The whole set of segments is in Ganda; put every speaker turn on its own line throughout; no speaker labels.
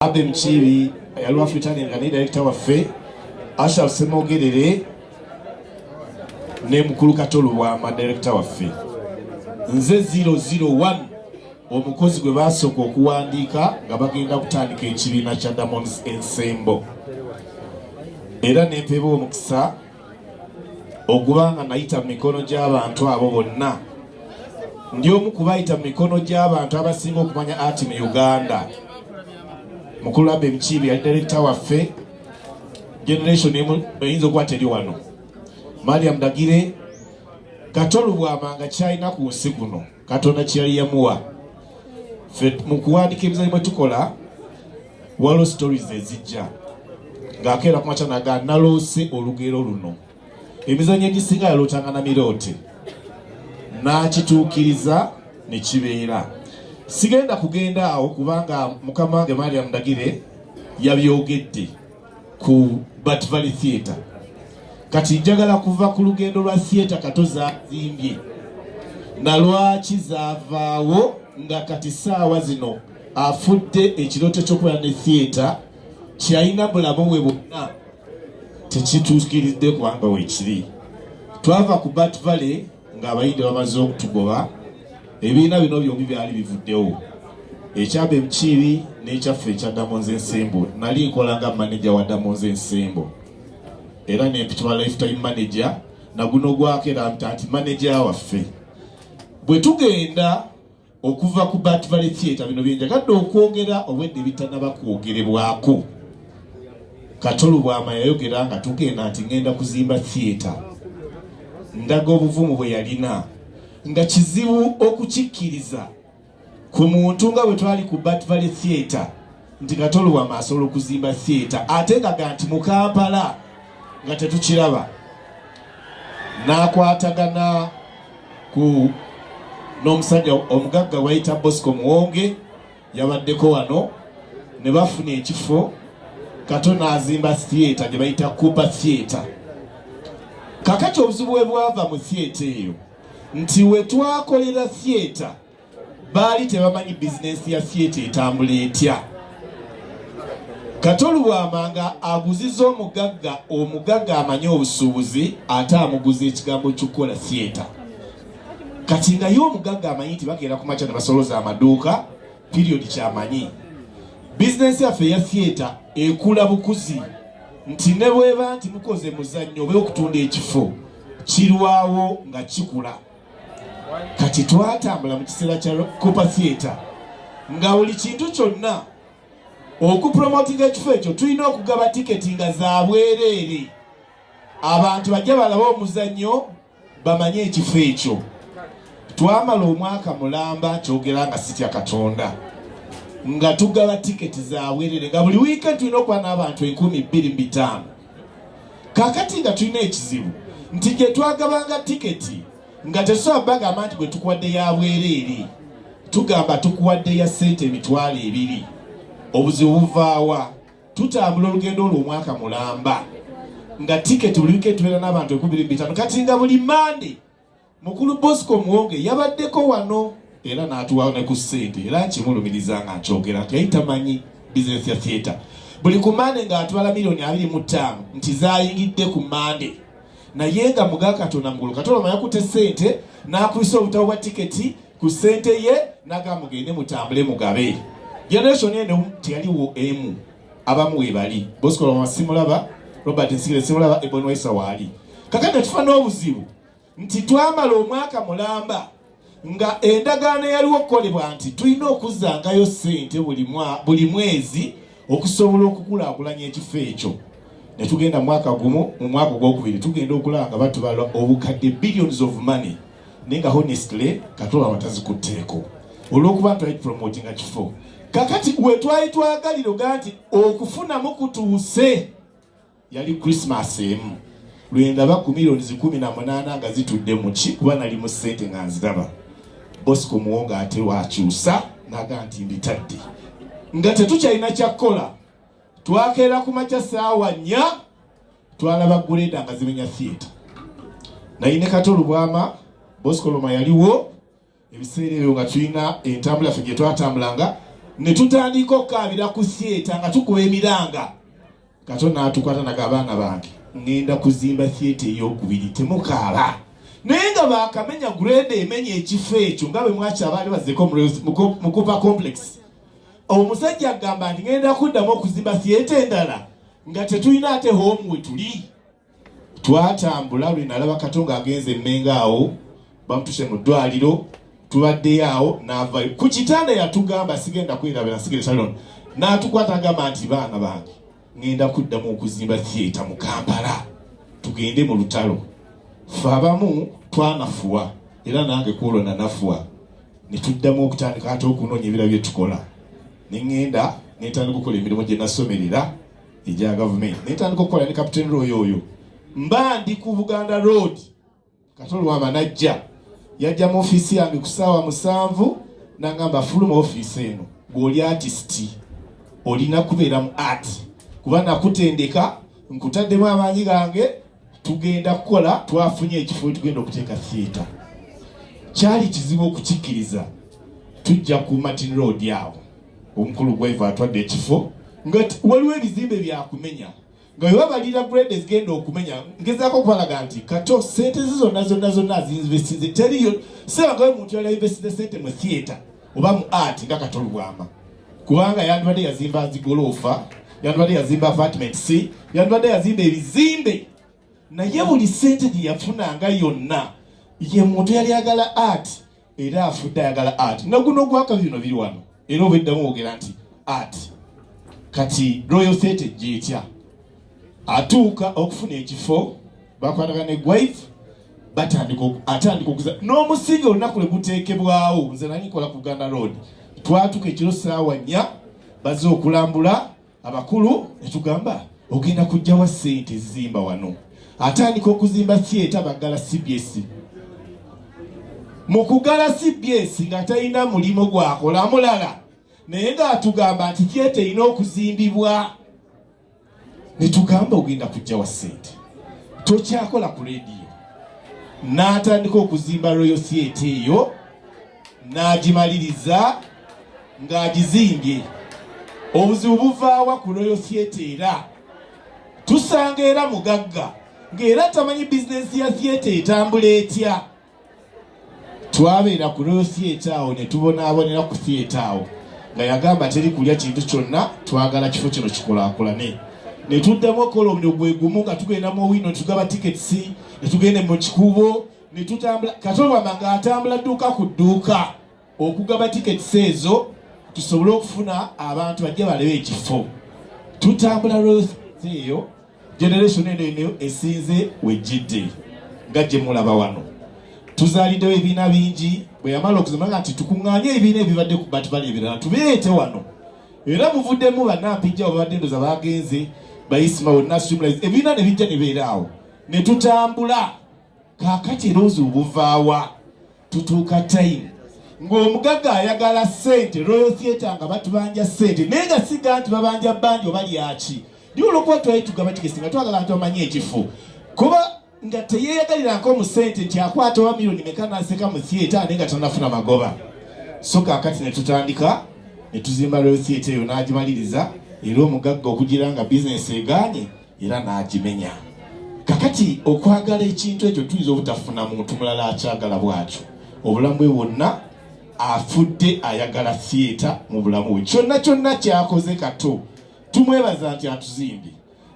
Abe Mukiibi yali waffe nga ne director waffe Ashraf Ssemogerere ne mukulu Kato Lubwama director waffe. Nze 001 omukozi gwe basooka okuwandiika nga bagenda kutandika ekibiina kya Diamonds Ensemble, era nempeebwa omukisa okuba nga nayita mu mikono gy'abantu abo bonna. Ndi omu kubayita mu mikono gy'abantu abasinga okumanya art mu Uganda. Mukulu Abe Mukiibi yali director waffe, generation emu eyinza okuba teri wano. Mariam Ndagire, Kato Lubwama nga kyalina ku nsi kuno Katonda kyeyali yamuwa. Ffe mu kuwandiika emizannyo mwe tukola, waliwo stories ezijja ng'akeera ku makya naga naloose olugero luno. Emizannyo egisinga yalootanga na miroote n'akituukiriza ne kibeera. Sigenda kugenda awo kubanga mukama wange Mariam Ndagire yabyogedde ku Bat Valley Theatre. Kati njagala kuva ku lugendo lwa theatre Kato zazimbye na lwaki zaavaawo, nga kati saawa zino afudde ekirooto ky'okubeera ne theatre kyeyalina bulamu bwe bwonna tekituukiridde kubanga weekiri. Twava ku Bat Valley ng'abayindi bamaze okutugoba. Ebibiina bino byombi byali bivuddewo, ekyabe Mukiibi n'ekyaffe ekya Diamonds Ensemble. Nali nkola nga manager wa Diamonds Ensemble era nempitibwa lifetime manager, naguno gwako era mpita nti manager waffe. Bwe tugenda okuva ku Bat Valley Theatre, bino byenjagadde okwogera obwedde bitanaba kwogerebwako. Kato Lubwama yayogera nga tugenda nti ngenda kuzimba theatre. Ndaga obuvumu bwe yalina, nga kizibu okukikkiriza ku muntu nga bwe twali ku Bat Valley Theatre nti Kato Lubwama asobola okuzimba theatre, ate nga ga nti mu Kampala nga tetukiraba. N'akwatagana ku n'omusajja omugagga wayita Bosco Muwonge, yabaddeko wano, ne bafuna ekifo. Kato n'azimba theatre gye bayita Cooper Theatre. Kakati obuzibu bwe bwava mu theatre eyo nti we twakolera theatre baali tebamanyi bizinensi ya theatre etambula etya. Kato Lubwama nga aguziza omugagga, omugagga amanyi obusuubuzi, ate amuguza ekigambo ky'okukola theatre. Kati nga ye omugagga amanyi nti bakeera ku makya ne basoloza amaduuka, period. Kyamanyi bizinensi yaffe eya theatre ekula bukuzi, nti ne bweba nti mukoze muzannyo oba okutunda ekifo kirwawo nga kikula. Kati twatambula mu kiseera kya Cooper Theatre nga buli kintu kyonna okupromotinga ekifo ekyo tulina okugaba tiketi nga za bwereere, abantu bajja balabe omuzannyo, bamanye ekifo ekyo. Twamala omwaka mulamba, kyogera nga sitya Katonda, nga tugaba tiketi za bwereere, nga buli wiikendi tulina okuba n'abantu 2500. Kakati nga tulina ekizibu nti gye twagabanga tiketi nga tetusobola bagamba nti gwe tukuwadde ya bwereere, tugamba tukuwadde ya ssente 20,000. Obuzibu buvaawa? Tutambula olugendo olwo omwaka mulamba nga tiketi buli wiikendi tubeera n'abantu 2500. Kati nga buli Mande mukulu Bosco Muwonge yabaddeko wano era n'atuwa ne ku ssente, era nkimulumiriza nga nkyogera nti yali tamanyi bizinesi ya theatre. Buli ku Mande ng'atwala miliyoni 25 nti zayingidde ku Mande, naye nga muga Katonda mugulu Katonda yakutte ssente n'akubisa obutabo bwa tiketi ku ssente ye naga mugende mutambule mugabe. Generation eno teyaliwo emu, abamu webali. Bosco Lwama simulaba, Robert Nsigire simulaba, Ebon Waisa waali. Kakati netufa n'obuzibu nti twamala omwaka mulamba nga endagaano eyaliwo okukolebwa nti tulina okuzzangayo ssente buli mwezi okusobola okukulaakulanya ekifo ekyo. Ne tugenda mwaka gumu, mu mwaka ogwokubiri tugenda okulaba nga batubala obukadde, billions of money, naye nga honestly Kato Lubwama tazikutteeko olw'okuba ntwali promotinga kifo. Kakati we twali twagalira ogaa nti okufunamu kutuuse, yali Christmas emu lwendaba ku miliyoni 18 nga zitudde muki, kuba nali mu ssente nga nziraba. Bosco Muwonga ate wakyusa naga nti mbitadde, nga tetukyalina kyakkola. Twakeera ku makya saawa 4, twalaba grader nga zimenya theatre. Naye ne Kato Lubwama, Bosco Loma yaliwo ebiseera ebyo, nga tulina entambula ffe gye twatambulanga. Ne tutandika okukaabira ku theatre nga tukuba emiranga. Kato n'atukwata naga, abaana bange, ŋŋenda kuzimba theatre ey'okubiri, temukaaba. Naye nga baakamenya grader emenya ekifo ekyo nga bwe mwakyabaali bazzeko mu Cooper Complex. Omusajja agamba nti ŋŋenda kuddamu okuzimba theatre endala nga tetulina ate home we tuli. Twatambula lwe nalaba Kato ng'agenze Emmengo awo bamutuse mu ddwaliro, tubaddeyo awo n'avayo ku kitanda yatugamba sigenda kwerabira sigere salon n'atukwata agamba nti baana bange ŋŋenda kuddamu okuzimba theatre mu Kampala tugende mu lutalo. Ffe abamu twanafuwa era nange kwolwo nanafuwa ne tuddamu okutandika ate okunoonya ebirala bye tukola ne ŋŋenda ne ntandika okukola emirimu gye nasomerera egya gavumenti ne ntandika okukola ne Captain Roy oyo. Mba ndi ku Buganda Road, Kato Lubwama najja, yajja mu ofiisi yange ku ssaawa 7 n'angamba fuluma ofiisi eno, gw'oli artist olina kubeera mu art kuba nakutendeka nkutaddemu amaanyi gange, tugenda kukola, twafunye ekifo tugenda okuteeka theatre. Kyali kizibu okukikkiriza. Tujja ku Martin Road awo omukulu gwaiva atwadde ekifo nga waliwo ebizimbe byakumenya nga bwe babalira grade ezigenda okumenya. Ngezaako okubalaga nti Kato sente ze zonna zonna zonna azinvestinze, teriyo sebangawe muntu yali ainvestinze sente mu theatre oba mu art nga Kato Lubwama, kubanga yandibadde yazimba zigoloofa, yandibadde yazimba apartments, yandibadde yazimba ebizimbe, naye buli sente gye yafunanga yonna ye muntu yali ayagala art era afudde ayagala art. Naguno gwaka bino biri wano era obweddamu wogera nti art. Kati Royal Theatre gyetya atuuka okufuna ekifo, bakwatagana ne Gwive, batandika atandika okuza n'omusingi olunaku lwe guteekebwawo. Nze nali nkola ku Buganda Road, twatuuka ekiro ssaawa 4, bazze okulambula abakulu ne tugamba ogenda kujjawa ssente zimba wano. Atandika okuzimba theatre, baggala CBS. Mu kugala CBS nga talina mulimu gwakola mulala, naye ng'atugamba nti theatre erina okuzimbibwa. Ne tugamba ogenda kujjawa ssente, tokyakola ku rediyo. N'atandika okuzimba Royal Theatre eyo n'agimaliriza ng'agizimbye. Obuzibu buvaawa ku Royal Theatre? Era tusanga era mugagga ng'era tamanyi bizinensi ya theatre etambula etya. Twabeera ku Royal Theatre awo ne tubonaabonera ku theatre awo nga yagamba teri kulya kintu kyonna, twagala kifo kino kikulaakulane. Ne tuddamu okukola omulimu gwe gumu nga tugenda mu Owino ne tugaba tickets, ne tugenda mu Kikuubo ne tutambula. Kato Lubwama ng'atambula dduuka ku dduuka okugaba tickets ezo tusobole okufuna abantu bajje balabe ekifo. Tutambula Royal Theatre eyo, generation eno eno esinze wejjidde nga gye mulaba wano. Tuzaaliddewo ebibiina bingi. Bwe yamala okuzimala nti tukuŋŋaanye ebibiina ebibadde ku Bat Valley ebirala tubireete wano, era muvuddemu bannampijja babadde ndoza bagenze bayisima bonna streamlines, ebibiina ne bijja ne beera awo ne tutambula. Kaakati era obuzibu buvaawa? Tutuuka time ng'omugagga ayagala ssente. Royal Theatre nga batubanja ssente, naye nga siga nti babanja banja oba lyaki naye olwokuba twali tugaba tickets nga twagala abantu bamanye ekifo, kuba nga teyeeyagalirako mu ssente nti akwata oba miliyoni meka n'aseka mu theatre naye nga tanafuna magoba. So kaakati ne tutandika ne tuzimba Royal Theatre eyo n'agimaliriza, era omugagga okugira nga bizinesi egaanye era n'agimenya. Kakati okwagala ekintu ekyo tuyinza obutafuna muntu mulala akyagala bw'atyo obulamu bwe bwonna. Afudde ayagala theatre mu bulamu bwe kyonna kyonna kyakoze. Kato tumwebaza nti atuzimbye.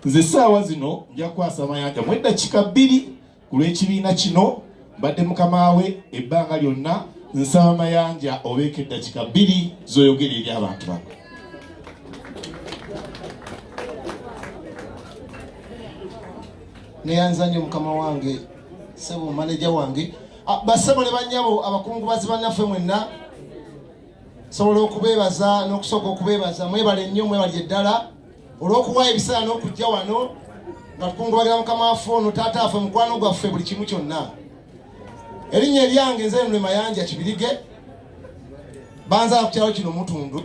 Nze essaawa zino nja kukwasa Mayanja mu eddakiika 2 ku lw'ekibiina kino. Mbadde mukama we ebbanga lyonna. Nsaba Mayanja obeeko eddakiika 2 z'oyogera eri abantu bano.
Neyanza nnyo mukama wange, sebo maneja wange. Ah, bassebo ne bannyabo, abakungubazi bannaffe mwenna, sobola okubeebaza n'okusooka okubeebaza. Mwebale nnyo, mwebali eddala olw'okuwa ebiseera n'okujja wano nga tukungubagira mukama waffe ono, taata waffe, mukwano gwaffe, buli kimu kyonna. Erinnya eryange nze Nwe Mayanja Kibirige, banzaala ku kyalo kino Mutundu.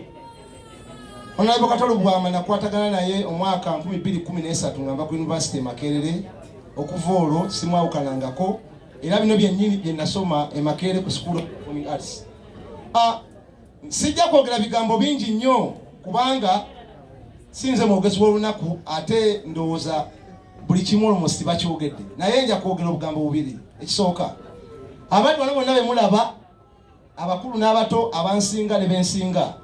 Honorable Kato Lubwama nakwatagana naye omwaka 2013 nga nva ku University e Makerere. Okuva olwo simwawukanangako, era bino byennyini bye nasoma e Makerere ku School of Performing Arts. Ah, Sijja kwogera bigambo bingi nnyo kubanga sinze mwogezi w'olunaku, ate ndowooza buli kimu olumu bakyogedde, naye nja kwogera obugambo bubiri. Ekisooka, abali wano bonna be mulaba, abakulu n'abato, abansinga ne bensinga,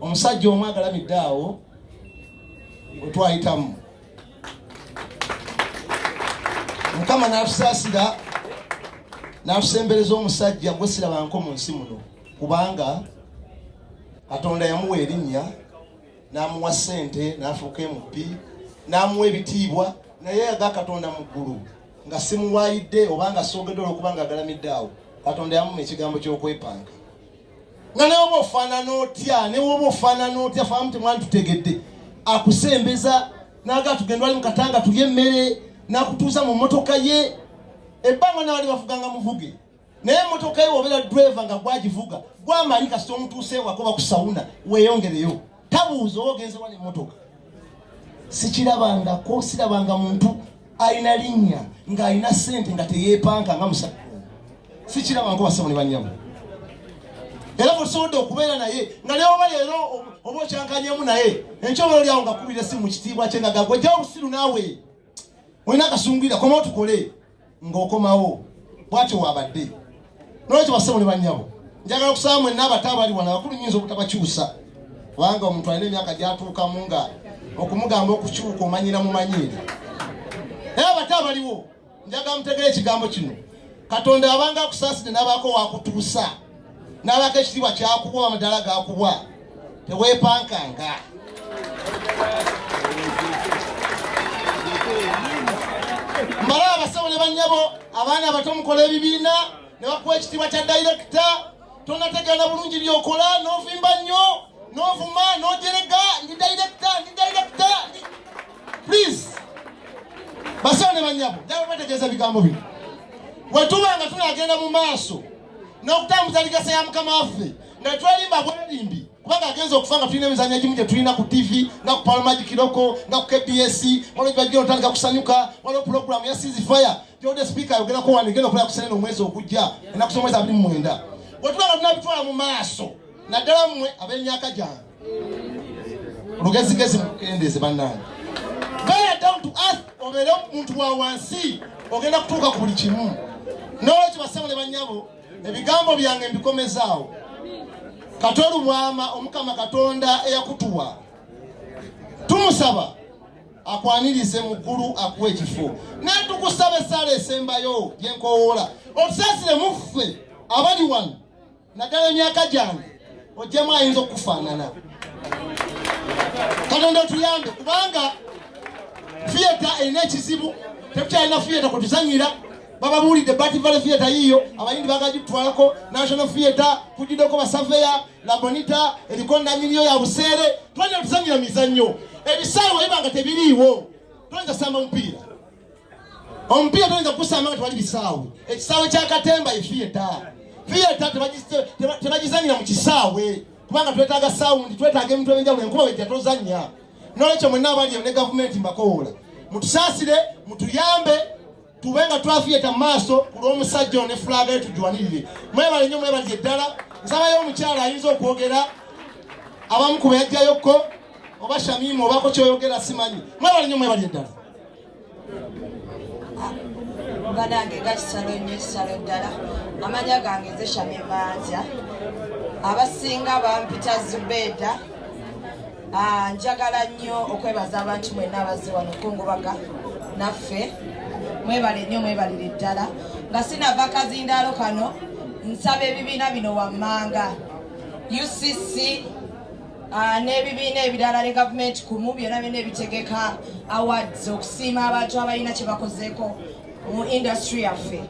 omusajja omu agalamidde awo wetwayitamu, Mukama n'atusaasira n'atusembereza omusajja gwe sirabanko mu nsi muno, kubanga Katonda yamuwa erinnya, n'amuwa ssente, n'afuuka MP, n'amuwa ebitiibwa, naye aga Katonda mu ggulu nga simuwaayidde oba nga soogedde olwokuba nga agalamidde awo, Katonda yamuma ekigambo ky'okwepanka nga naye oba ofaanana otya, ne woba ofaanana otya, faamu temwanditutegedde, akusembeza n'agaa tugenda wali mu katanga tulye emmere, n'akutuuza mu mmotoka ye. Ebbanga n'abali bafuganga muvuge, naye emmotoka ye wobeera driver nga gwagivuga gwamanyi, kasita omutuuse ewaka oba ku sauna weeyongereyo, tabuuza oba ogenze wala emmotoka. Sikirabangako, sirabanga muntu alina linnya ng'alina ssente nga teyeepanka nga musajja, sikirabangako basebo ne bannyabo. Era bwetusobodde okubeera naye nga naye oba leero oba okyankanyemu naye enkya oba oliawo nga kubira esimu mu kitiibwa kye nga gagwe ojjawo obusiru naawe olina akasungwira komawo tukole ng'okomawo bwatyo wabadde. Nolwekyo basebo ne bannyabo, njagala okusaba mwenna abato abali wano, abakulu nyinza obutabakyusa kubanga omuntu alina emyaka gyatuukamu nga okumugamba okukyuka omanyira mumanyiire, naye abato abaliwo njagala mutegere ekigambo kino. Katonda abanga akusaasire n'abaako wakutuusa, n'abaako ekitiibwa kyakuwa, amadaala gakuwa, teweepankanga. Mbala abasawo ne bannyabo, abaana abato mukola ebibiina ne bakuwa ekitiibwa kya dayirekita, tonategeera bulungi byokola, n'ovimba nnyo, n'ovuma, n'ojerega, ndi dayirekita, ndi dayirekita. Please, basawo ne bannyabo, njagala bategeeza ebigambo bino. Bwe tuba nga tunagenda mu maaso n'okutambuza legacy ya mukama waffe nga twerimba bwerimbi, kubanga agenza okufa nga tulina emizanyo egimu gye tulina ku TV, nga ku Pearl Magic Local, nga ku KBS, waliwo gibajja otandika kusanyuka, waliwo pulogulaamu ya Ceasefire gyode sipiika ayogerako wano, egenda okulaba kusenene omwezi ogujja, ennaku z'omwezi 29. Bwe tuba nga tunabitwala mu maaso, naddala mmwe ab'emyaka gyange, olugezigezi mukendeeze bannange, beera down to earth, obeere omuntu wa wansi, ogenda kutuuka ku buli kimu. N'olwekyo basebo ne bannyabo, ebigambo byange mbikomezaawo. Kato Lubwama, Omukama Katonda eyakutuwa tumusaba akwanirize mu ggulu, akuwa ekifo, naye tukusaba essaala esembayo gyenkowoola, otusaasire muffe abali wano, naddala emyaka gyange, ojjemu ayinza okukufaanana. Katonda otuyambe, kubanga theatre erina ekizibu, tetukyalina theatre kwetuzanyira. Bababuulidde Bat Valley Theatre yiiyo, Abayindi bagagitwalako, National Theatre kugiddeko basaveya, Labonita eriko nanyiniyo ya buseere. Twalina tuzanyira mizannyo, ebisaawe biba nga tebiriiwo, toyinza samba mupiira. Omupiira toyinza kusamba nga tewali bisaawe. Ekisaawe kya katemba ye theatre. Theatre tebagizanyira mu kisaawe, kubanga twetaaga sound, twetaaga ebintu ebyenjawulo. Enkuba wejja tozannya. Nolwekyo mwenna abali ne gavumenti mbakowoola, mutusaasire, mutuyambe tube nga twafieta mu maaso ku lw'omusajja ono ne flag ye tugiwanirire. Mwebale nnyo, mwebalire ddala. Nsabayo omukyala ayinza okwogera, abamu ku beyajjayokko, oba Shamimu obako kyoyogera, simanyi. Mwebale nnyo, mwebalire ddala.
Banange, nga kitalo nnyo, kitalo ddala. Amanya gange nze Shamimanja, abasinga bampita Zubeda. Njagala nnyo okwebaza abantu mwenna abazze wano kungubaga naffe. Mwebale nnyo, mwebalire ddala. Nga sinava kazindaalo kano, nsaba ebibiina bino wammanga, UCC n'ebibiina ebirala ne gavumenti kumu, byonna byonna ebitegeka awards okusiima abantu abalina kye bakozeeko mu industry yaffe.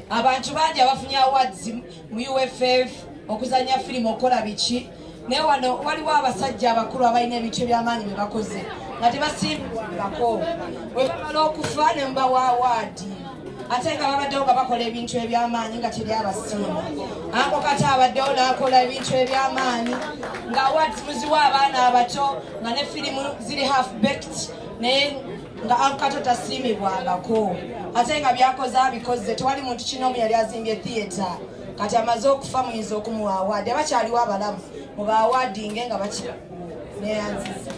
Abantu bangi abafunye awards mu UFF, okuzanya firimu, okukola biki, naye wano waliwo abasajja abakulu abalina ebintu ebyamaanyi bye bakoze nga tebasiimibwangako. Bwe bamala okufa ne mubawa award, ate nga babaddewo nga bakola ebintu ebyamaanyi nga teri abasiima. Ako kati abaddewo n'akola ebintu ebyamaanyi nga awards muziwa abaana abato nga ne firimu ziri half baked, naye nga Uncle Kato tasiimibwangako, ate nga byakoze abikoze. Tewali muntu kinoomu yali azimbye theatre. Kati amaze okufa muyinza okumuwa awaadi. Abakyaliwo abalamu mubaawaadinge nga bakira. Neyanziza.